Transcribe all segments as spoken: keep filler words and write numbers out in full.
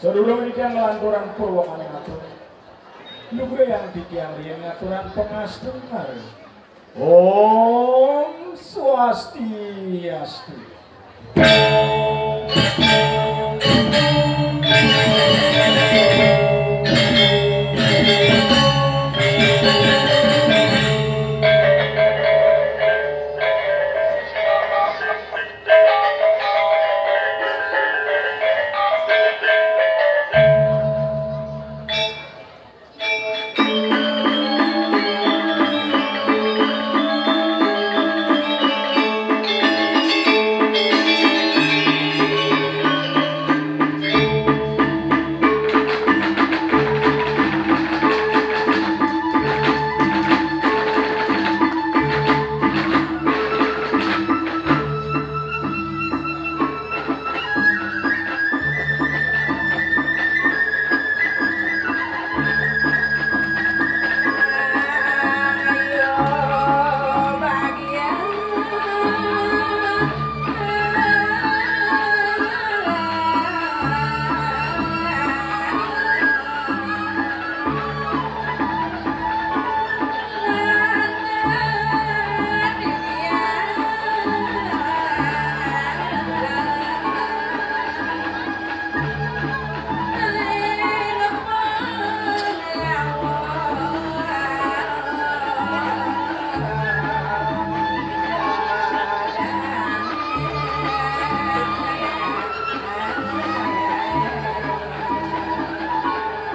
Sadurung titiang nglanturang purwakaning atur, lugrayang titiang riin ngaturan pangastungkara. Om Swastiastu.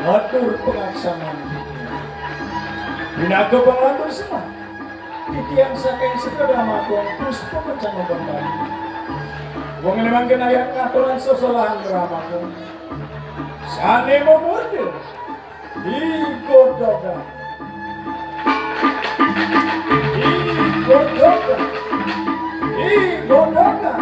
Atur pangaksaman. Pinaka pangatur semah. Titiang saking Sekar Rama Agung Puspa Kencana Bali. Wong limang genayat ngaturan sesolahan Rama Agung. Sane memurda. Igodogan. Igodogan. Igodogan.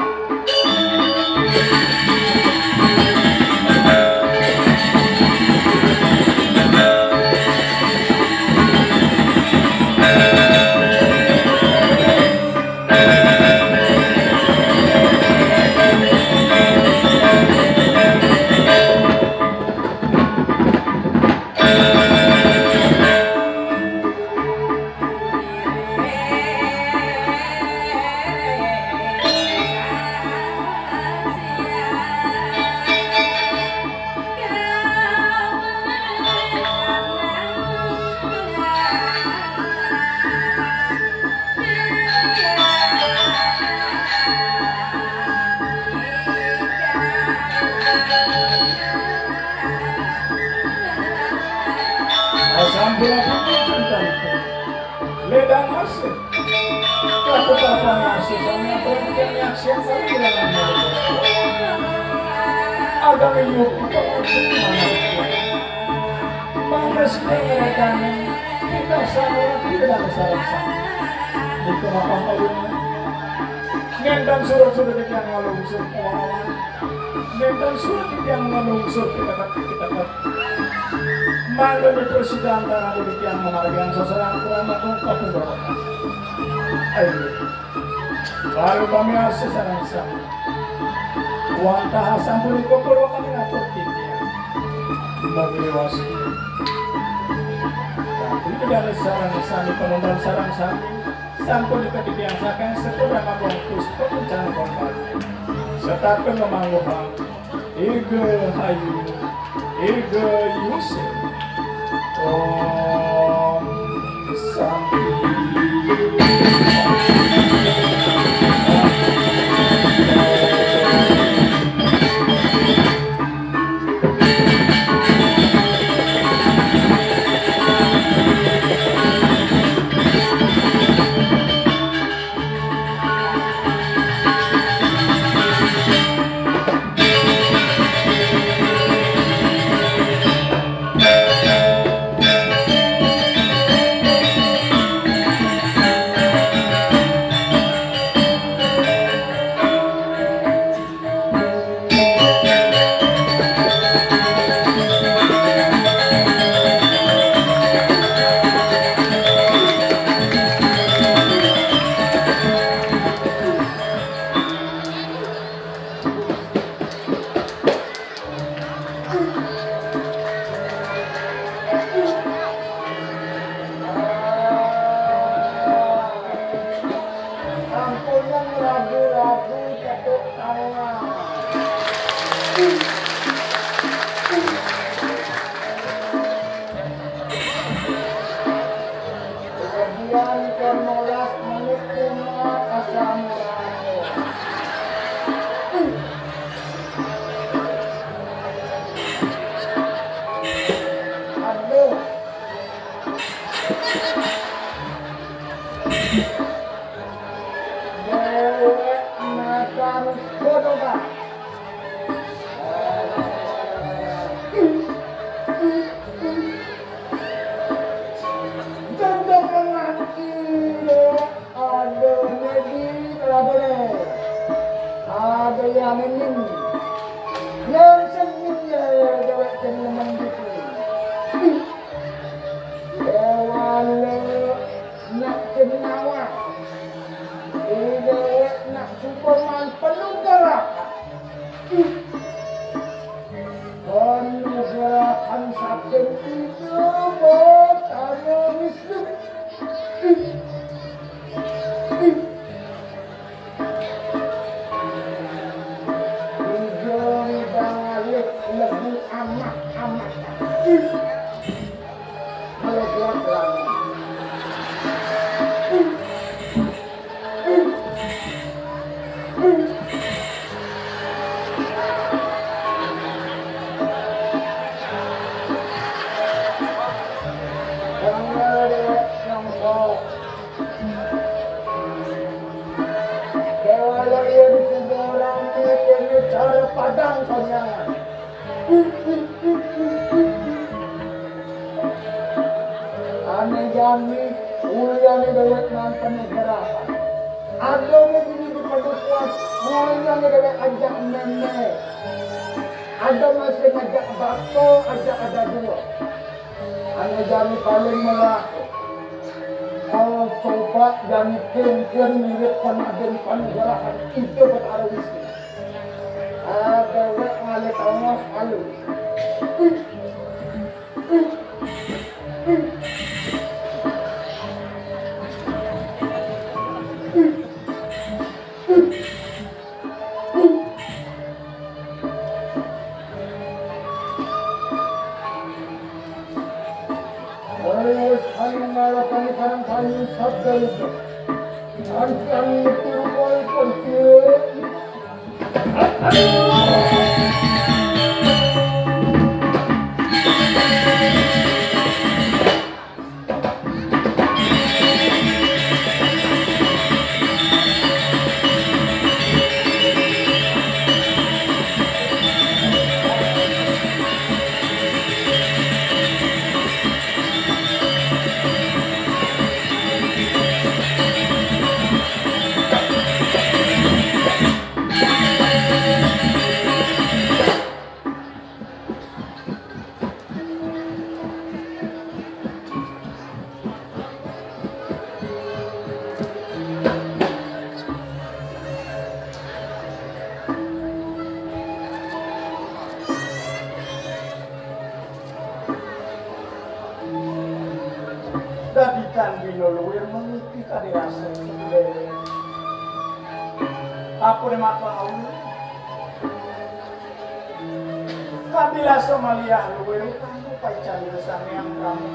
Sampun putus ceritanipun. Ledang asih. Laku papan asih sami ampun nyaksian sami bilangan. Agama yuk. Mangga sida ngeretani kita sama tidak ada sarang sama. Itu apa kalinya? Ngendang surat sudah titiang ngalungsur pawawan. Ngendang surat titiang ngalungsur pitekat-pitekat. Mangga dipresidan tanah titiang mamargiang sasaran kurang matung kapung berapa. Ayo. Baru kami asih sarang sami. Wantah sampun ikut purwakami ngatur titiang. Mogi wasi. Tapi tidak ada sarang sami penonton sarang sami. Sampun diketidiang saking sekurang abang puspa kencana kembali. Setapin memangguhang. Iga hayu. Iga yusik. Om Santi. Ané jani, uliané déwék nang panegarahan. Ada né bini di padukuhan, uliané déwék ajak mémé. Ada masih ngajak bato, ajak ada dua. Ané jani paling melah. Kalau coba jani kénkén mirip panadén panegarahan, itu betara Wisnu. Ada wék ngalih tongos alu. Wis anu ngalakani karang kayu sabda yuda. Angkang metu rupal percaya. Dadi tan bina luir mangiti kadi rasa sedih. Apa ne maka aulu? Kadi rasa maliah luir utama paican Ida Sang Hyang Prabu.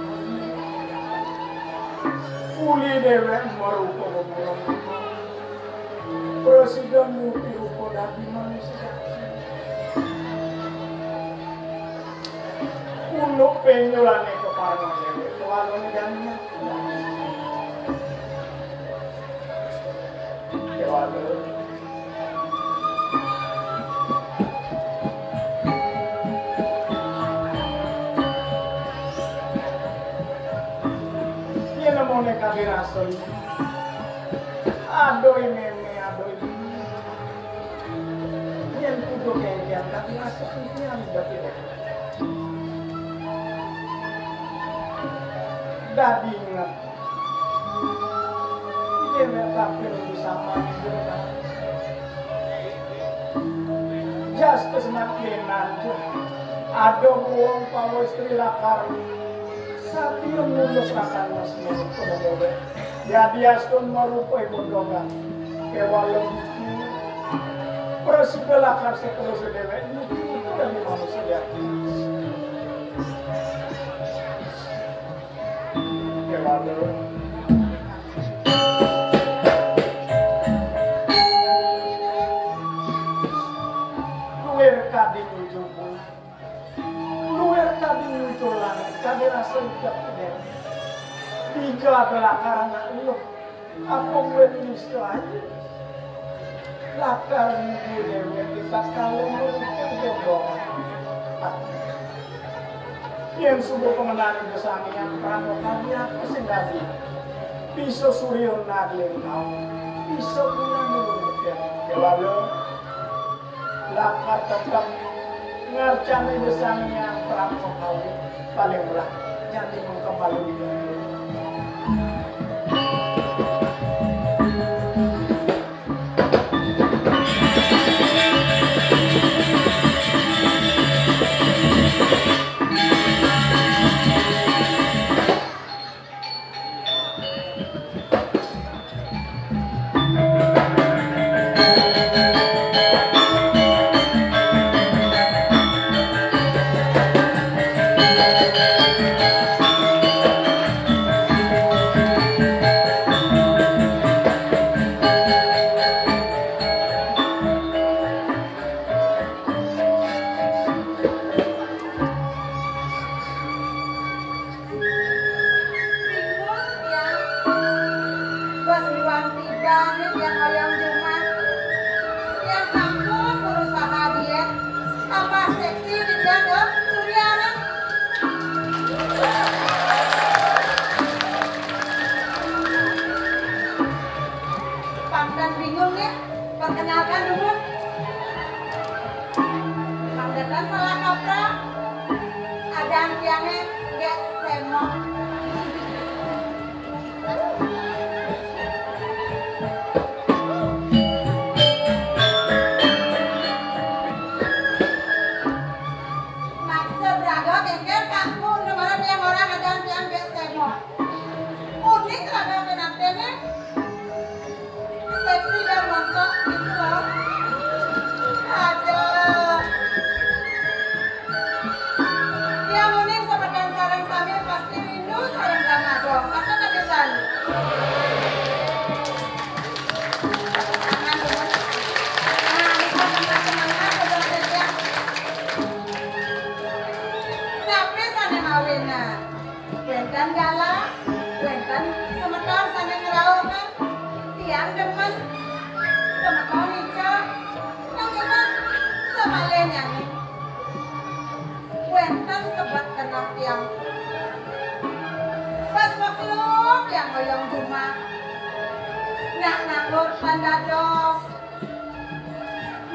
Uli déwék marupa bebulan. Prasida muti rupa dadi manusia. Unduk penyulané keparma déwék, kewalané jani nyata. Kewala. Yén nemoné kadi rasa, adoh mémé, adoh bini. Yén kudu kéngkén kadi rasa impian dadi déwék. Dadi inget. Déwék kaping bisa mandi. Jas kesenak benan. Ada buang pawis tri lakar. Sadia mulus rakan mas pada déwék. Jadi astun marupa ibu dogan. Kewala biki. Prasida lakar seterus déwék. Mugi-mugi dadi manusia. Kewala. Luir kadi nuju bulan. Luir kadi nuju langit, kadi rasa ijab déwék. Dija adalah karena eluh. Apa buat istilah? Lakar nuju déwék kita kalau merupakan jodoh. Yén suba pangenan Ida Sang Hyang Prama Kawi, apa sing dadi? Bisa surya nagling taun, bisa bulan nulung. Kewala. Lakar tetep ngarcani Ida Sang Hyang Prama Kawi, paling melah jani mengkemalu di dunia. Ringgul tiang, bas liwang tiban tiang hoyong Jumat. Tiang sampun berusaha diet. Bingung ya, perkenalkan dulu. Mangdetan salah kaprah. Adan tiangé Gék Sémok. Maksud raga kéngkén, Pak, mun kemarin tiang orang adan tiang Gék Sémok. Uning raga kénten né. Seksi dan montok gitu loh. Aduh. Tiang uning semeton sareng sami pasti rindu sareng Kang Agong. Masa kapisan? Nah, ini kan semangat, semangat, semangat, ya. Tapi sané mawinan. Wénten galah, wénten semeton sané ngrauhang, tiang demen, semeton ica, nanging semalih nyanyi. Wénten sebet keneh tiang. Pas maklum tiang ngoyong jumah. Nak nganggur pan dados.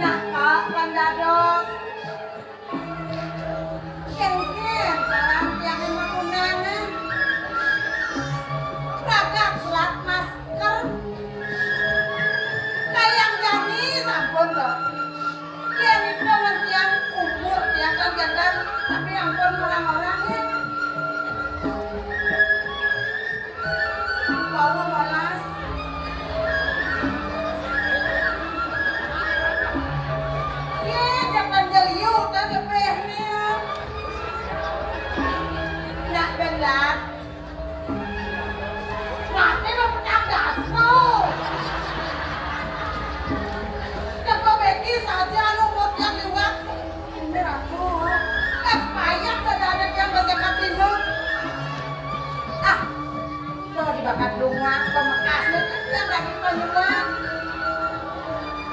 Nak ka pan dados. Kéngkén, barang tiangé matunangan. Ragak selat masker. Kayang jani sampun to. Yén nika ngan tiang umur tiang kan gandang, tapi ampun orang-orang ya. Wau molas. Yé, jakan jeliu, tan jepeh né. Nak belat. Mati mah pecah daso. Jaga beki saja anu umur tiang liwat. Ini ratu. Kan payah kada ada tiang basekat dino. Ah, Tuh dibakat lunga, pamekasné kan tiang lagi panyuwun.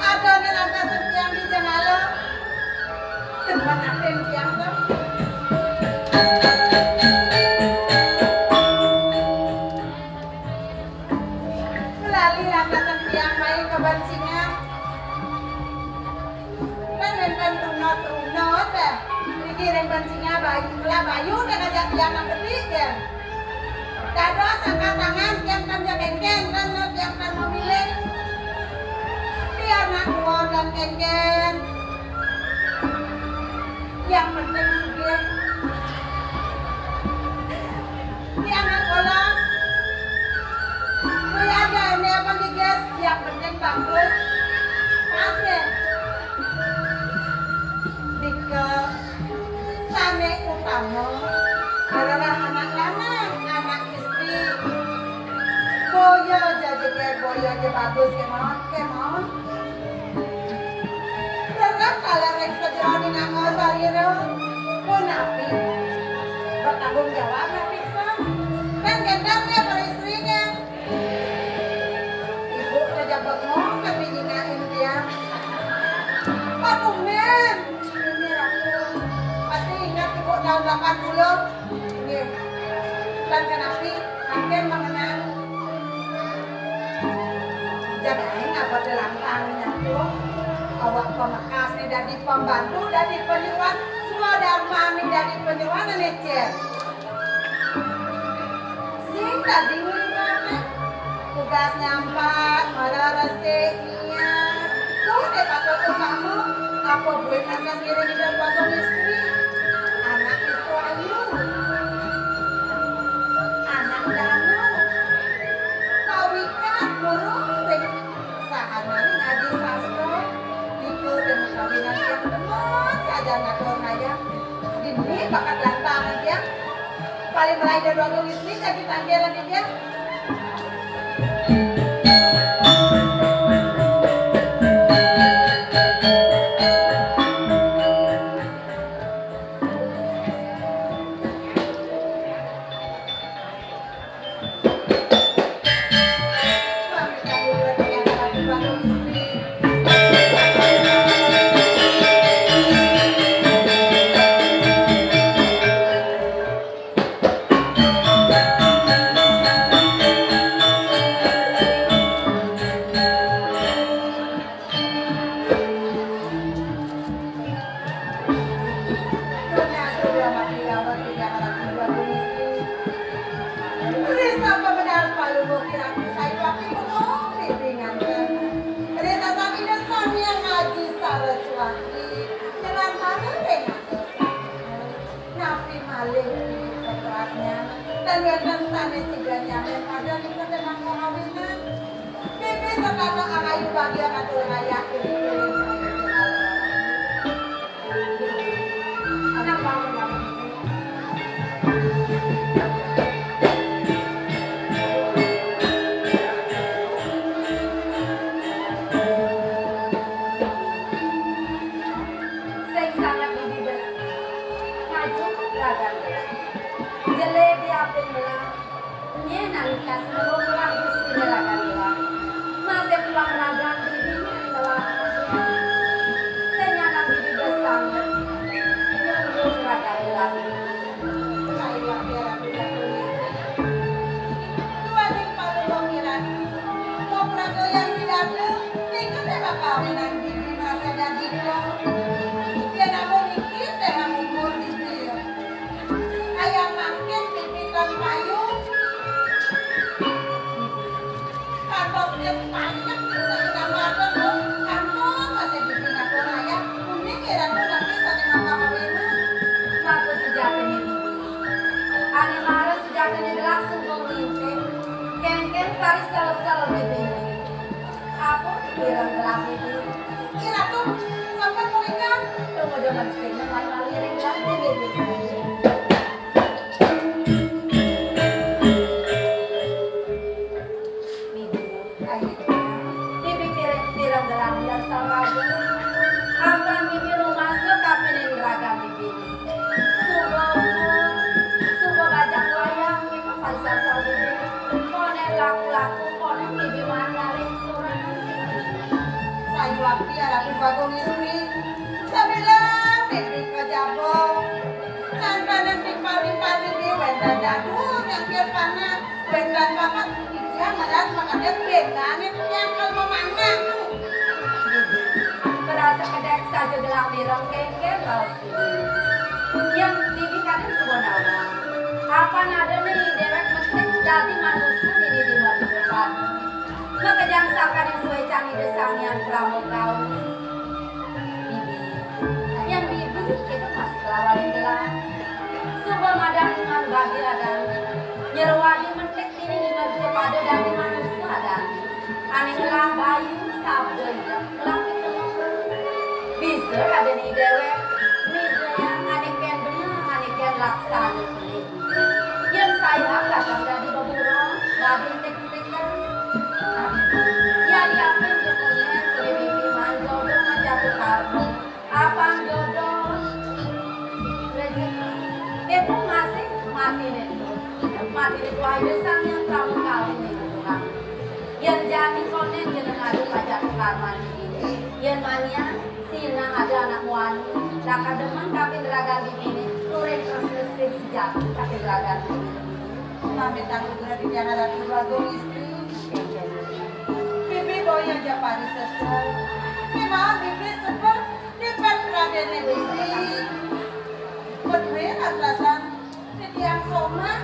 Ada né lantas tiang di jengala. Demen atin tiang tuh. Lali lantas tiang main ke bancingan. Kan nénten runot-runot, eh. Niki ring bancingan bayu, lah bayu kan ngajak tiang nang bedik, kan. Dados angkat tangan, tiang tan ja kéngkén, tan tiang tan memilih. Biar nak kuat dan kéngkén. Yang penting sugih. Tiang nak bolos. Kuwi ada ini apa nih, guys? Yang penting bagus. Pas ya. Nika sané utama adalah anak lanang, anak istri. Boya aja, boya aja bagus kémaon, kémaon. Terus kalau ring sejeroning angga sarira, punapi? Bertanggung jawab napi, Kang? Kan gendang ya para istrinya. Ibu kerja bengong tapi nyinain dia. Patungan. Ini aku. Pasti ingat ibu tahun delapan puluh. Nggih. Lan kenapi mangkin mengenang jagain apa lantang nyatu. Awak pamekas nih dadi pembantu, dadi penyuluhan, swadarma nih dadi penyuluhan nih, Cil. Sing dadi ngimbang, tugas nyampat, malah resik, Iya, tuh deh patut utama. Apa buin anak ngiring ida bagong istri? Anak itu ayu. Anak danu. Kawikan guru ring sahanane ngaji sastra. Nika ring kawinan yang demen saja ngatur ngayah. Dini bakat lantangan dia. Paling meraih dari dua wisni jadi tangkiran dia. Sané sida nyamin pada nika déning kahawinan. Bibi setata angayu bagia ngatur ngayah iring-iring. Anak bangun, bangun. Sing sanget Bibi bes-, maju ragan. Jelé diapin belah. Nyén nanging kasmulung lagu sing ragan ilang. Masih tuah ragan Bibi ngelah. Sing nyanan Bibi bes sanget. Nyungkung ragan ilang. Sayuwakti Ratu Jagung. Duaning palu pangiran. Mopraga yang didateng, nika téh bakal nang Bibi merasa dadi. Yén amun niki téh umur Bibi. Ayam mangkin pipitan payu. Kantos tis panjang kita kita makan loh. Kantos masih bikin aku ayam. Kuning ya aku tapi sana makan enak. Maka sejatinya bibi. Ane mara sejatinya gelas subuh mimpi. Kengkeng taris sel-sel bibi. Apa pikiran gelas bibi? Kira tuh sampai mau ikan. Tunggu zaman sini main lari ring gelas bibi. Bibi, ayo. Bibi pireng-pireng gelang yang sama. Apan bibi rumasa kapinin raga bibi. Suba umur, suba bajang wayang, paisar bibi. Konen laku-laku, konen bibi mah ngalih kurang. Sayuwakti Ratu Bagong Istri. Sabilang bibi ka jaba. Nangkaning timpal-timpal bibi wénten dadu nyangkir panas. Wénten papat titiang ngeran makadék bénang itu nyangkal memanah. Berasa kedék saja gelah mireng kéngkén raos bibi. Yang bibi kadén suba nawang. Apan ada né déwék mesti dadi manusa dini di madu depan. Makejang sakaning suécan Ida Sang Hyang Brahma Kawi. Bibi, yang bibi kita masih kelawan gelah. Suba madan iman bagi adan. Nyerwadi mentik dini di merja pada dadi manusa adan. Ane ngelah bayu sabda idep ngelah pitulung. Bisa ada ni déwék, ni déwék ane kén bener, ane kén laksana. Yén sayang bakal dadi beburon, dadi entik-entikan. Yén yakin jekunen kudu mimpi manjodoh manjatuh karma. Apan jodoh, rejeki, itu masih mati itu. Mati itu aja sang yang kamu kawin itu Tuhan. Yén jani konen jeneng adu pajatuh karma ini. Yén manian, Sina ada anak muani, lakar demen kapin ragan bibiné, turin terus sing sejati kapin ragan bibiné. Pamit aku gelah di tiang Ratu Bagong Istri. Bibi boya japari sesel. Kémahan bibi sebel di pet radéné bibi. Beduin atrasan. Titiang somah.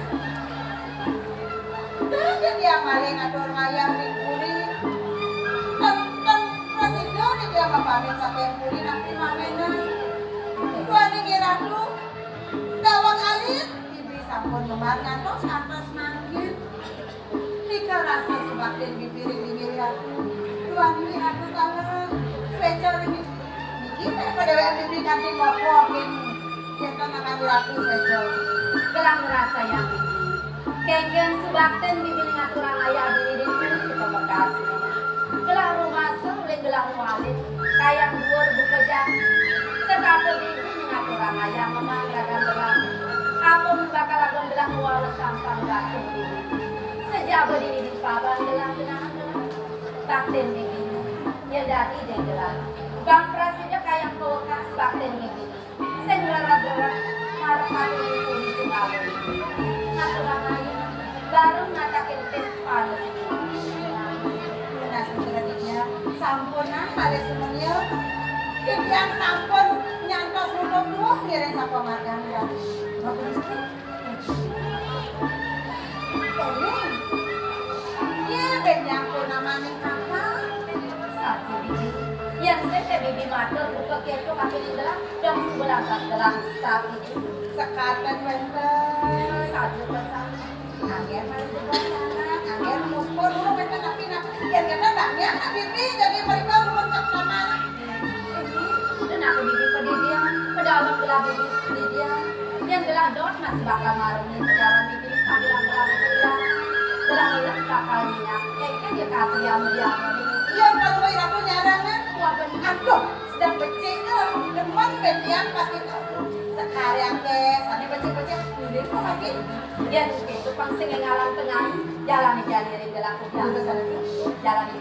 Dah titiang malih ngatur ngayah ring puri. Ten, ten, prasida titiang mapamit saking puri napi maminan. Duaning Ratu, daweg alit, bibi sampun ngembar ngantos kantos mangkin. Nika rasa subaktin bibi ring linggih Ratu. Duaning Ratu taler. Sweca ring niki, niki padéwékan bibi kanti mokok ring yéten anak Ratu Sweca. Gelah ngrasa yang bibi. Kéngkén subaktin bibi ngaturang ayah dini dini kita bekas. Gelah rumasa uling gelah mualin. Kayang duur buka jati. Setata bibi ngaturang ayah memang gagal gelah. Apa bakal agung gelah mual sampang bakal bibi. Sejaba dini di paban gelah genah-genah. Baktin bibiné, ya dadi deh gelah. Bang prasida kayang kawekas baktin bibiné. Sing rara-rara, marep maturin puri jenggawe. Ngaturang ayah, bareng ngatakin tis panas. Tunas Putra Dija, sampun nah, malih sumenya. Titiang sampun nyantos nutup duwuh ngiring sapa margane. Bagus. Kéné. Yé, ben nyang purnamaning kakak. Saja, Bibi. Yén sing té Bibi matur buka kéto kapining gelah, dong suba lantas gelah sapi. Sekaten wénten. Saja pesan. Angger mari ke sana, angger muspur dulu, mereka napi-napi. Yang kena nanya, napi-napi, jadi mereka mencak nama. Ini, dan aku bibi pedidian, padahal abang gelah bibi pedidian. Yang gelah dot masih bakal marungi pejalan bibi sambil gelah pedidian. Gelah ngelek bakal minyak, engke dia kasih yang dia. Iya, kalau mau aku nyarang, kan? Wah, bener. Aduh, sedang becik, eh, demen pedidian pasti tahu. Sekarang teh, sana becik-becik, mirip kok lagi. Yen keto pang sing ngalang tengahi, jalane jani ring gelah kuda. Jalane.